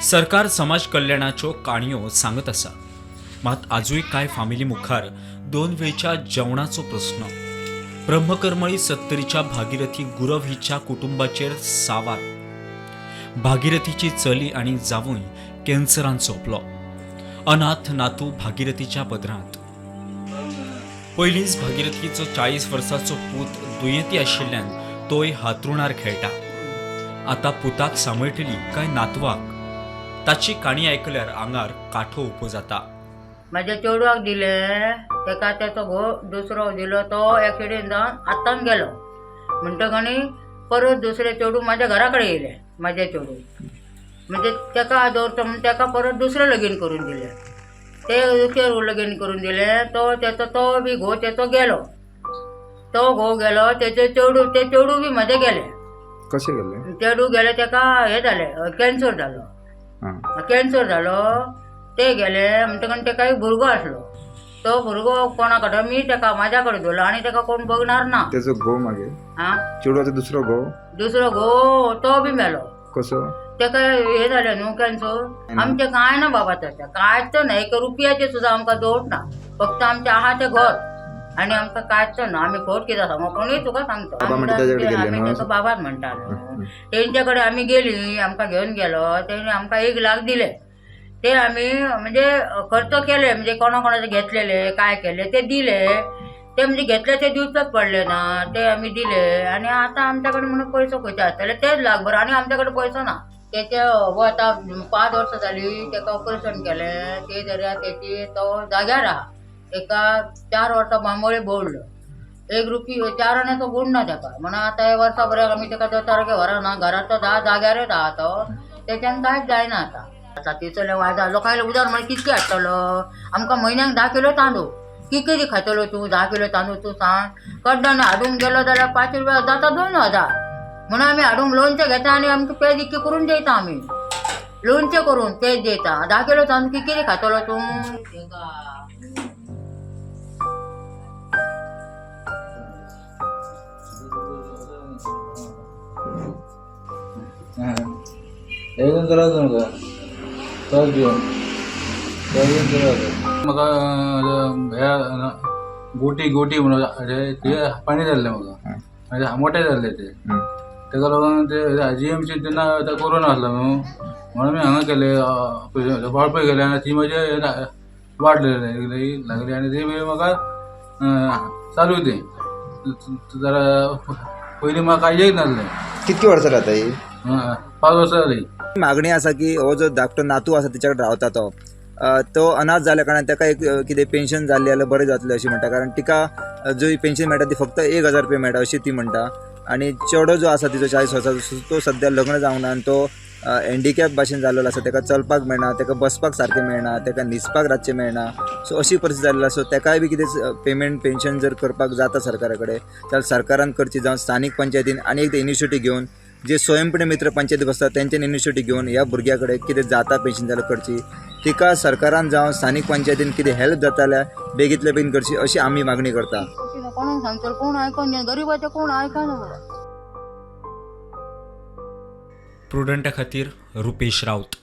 सरकार समाज कल्याणाच्यो काणयो सांगत आसा, मात आजूय कांय फामिली मुखार दोन वेळच्या जेवणाचो प्रस्न. ब्रह्मकरमळी सत्तरीच्या भागीरथी गुरव हिच्या कुटुंबाचेर सावार. भागीरथीची चली आनी जावूय कॅन्सरान सोंपलो. अनाथ नातू भागीरथीच्या पदरांत. पयलींच भागीरथीचो 40 वर्सांचो पूत दुयेंती आशिल्ल्यान तोय हातरुणार खेळटा. आतां पुताक सांबाळटली काय नातवाक? ताची काणी आयकल्यार आंगार कांटो उबो जाता. म्हाज्या चेडवाक दिले, तेका तेचो घोव दुसरो दिलो, तो एक्सिडेंट जावन आत्तान गेलो. म्हणटकणी परत दुसरे चेडूं म्हाज्या घरा कडेन येयलें. म्हाजें चेडूं म्हणजे तेका दवरता म्हूण तेका परत दुसरें लगीन करून दिलें. ते दुसरें लगीन करून दिलें, तो तेचो तो बी घोव तेचो गेलो. तो घोव गेलो, तेचे चेडूं, ते चेडूं बी म्हजें गेलें. कशें गेलें? चेडूं गेलें, तेका हें जालें, कॅन्सर जालो. आं. कॅन्सर जालो, ते गेले. म्हणटकच तेका एक भुरगो आसलो. तो भुरगो कोणा कडेन मी तेका म्हाज्या कडेन दवरलो आनी तेका कोण बघणार ना. तेजो घोव मागीर? आं? चेडवाचो दुसरो घोव? दुसरो घोव तो बी मेलो. कसो? तेका हे जालें न्हू कॅन्सर. आमचें कांय ना बाबा, तशें कांयच ना. एक रुपयाचें सुद्दां आमकां जोड ना. फक्त आमचें आहा तें घर आनी आमकां कांयच ना. आमी फट कितें सांगू, कोणूय तुका सांगता. बाबा म्हणटा ताज्या कडेन गेल्ले आमी न्हू? तेका बाबाच म्हणटा न्हू. तेंच्या कडेन आमी गेली, आमकां घेवन गेलो. तेणी आमकां 1 लाख दिले. ते आमी म्हणजे खर्च केले, म्हणजे कोणा कोणाचे घेतलेले काय केले ते दिले. ते म्हणजे घेतले ते दिवचेच पडले ना, ते आमी दिले. आनी आतां आमच्या कडेन म्हणून पयसो खंयचे आसतले तेच लाखभर आनी आमच्या कडेन पयसो ना. तेचे हो आतां 5 वर्सां जाली तेका ऑपरेशन केलें. ते जाल्यार तेची तो जाग्यार आहा. तेका 4 वर्सां बांबोळे बोडलो. 1 रुपी 4 आण्याचो गुण ना तेका. म्हणून आतां हे वर्सा बऱ्याक आमी तेका दोतोराक व्हरना. घरांत तो जाग्यारच आहा, तो तेच्यान कांयच जायना आतां. आतां तितले वायदा लोकांले उदार म्हळ्यार कितके हाडटलो? आमकां म्हयन्याक 10 किलो तांदूळ कितें खातलो तूं? 10 किलो तांदूळ तूं सांग. कड्डण हाडूंक गेलो जाल्यार 5 रुपया जाता 2000. म्हणून आमी हाडूंक लोणचें घेता आनी आमकां पेज इतकें करून दिता. आमी लोणचें करून पेज दिता. 10 किलो तांदूळ कितें खातलो तूं? एकदम त्रास म्हाका, त्रास घेवन त्रास घेवन त्रास म्हाका. हे गोटी गोटी म्हणून ते पाणी जाल्लें म्हाका, म्हणजे मोठे जाल्ले ते. तेका लागून ते जीएमसी तेन्ना कोरोना आसलो न्हू, म्हणून मी हांगा केले वाळपय गेले आनी ती म्हजे वाड लागली आनी ती म्हाका चालू ती जरा पयलीं म्हाका कांय येयक नासलें. कितकी वर्सां जाता ही? 5 वर्सां जाली. मागणी आसा की हो जो धाकटो नातू आसा तिच्या कडेन रावता तो तो अनाथ जाल्या कारणान ताका एक कितें पेन्शन जाल्लें जाल्यार बरें जातलें अशें म्हणटा. कारण तिका जो पेन्शन मेळटा ती फक्त 1000 रुपया मेळटा अशी ती म्हणटा. आनी चेडो जो आसा तिचो 40 वर्सांचो, तो सद्या लग्न जावंक ना आनी तो हँडिकॅप भाशेन जाल्लो आसा. ताका चलपाक मेळना, ताका बसपाक सारकें मेळना, ताका न्हिजपाक रातचें मेळना. सो अशी परिस्थिती जाल्ली आसा. सो ताकाय बी कितें पेमेंट पेन्शन जर करपाक जाता सरकारा कडेन जाल्यार सरकारान करची, जावं स्थानीक पंचायतीन आनी एक इनिशिएटीव घेवन जे स्वयंपूर्ण मित्र पंचायती बसता तेंच्यान इनिशिएटीव घेवन ह्या भुरग्या कडेन कितें जाता पेन्शन जाल्यार करची. तिका सरकारान जावं स्थानीक पंचायतीन कितें हेल्प जाता जाल्यार बेगींतल्या बेगीन करची अशी आमी मागणी करता. कोणाक सांगतलो? कोण आयकोन गरीबाचें कोण आयकना. प्रुडंटा खातीर रुपेश राऊत.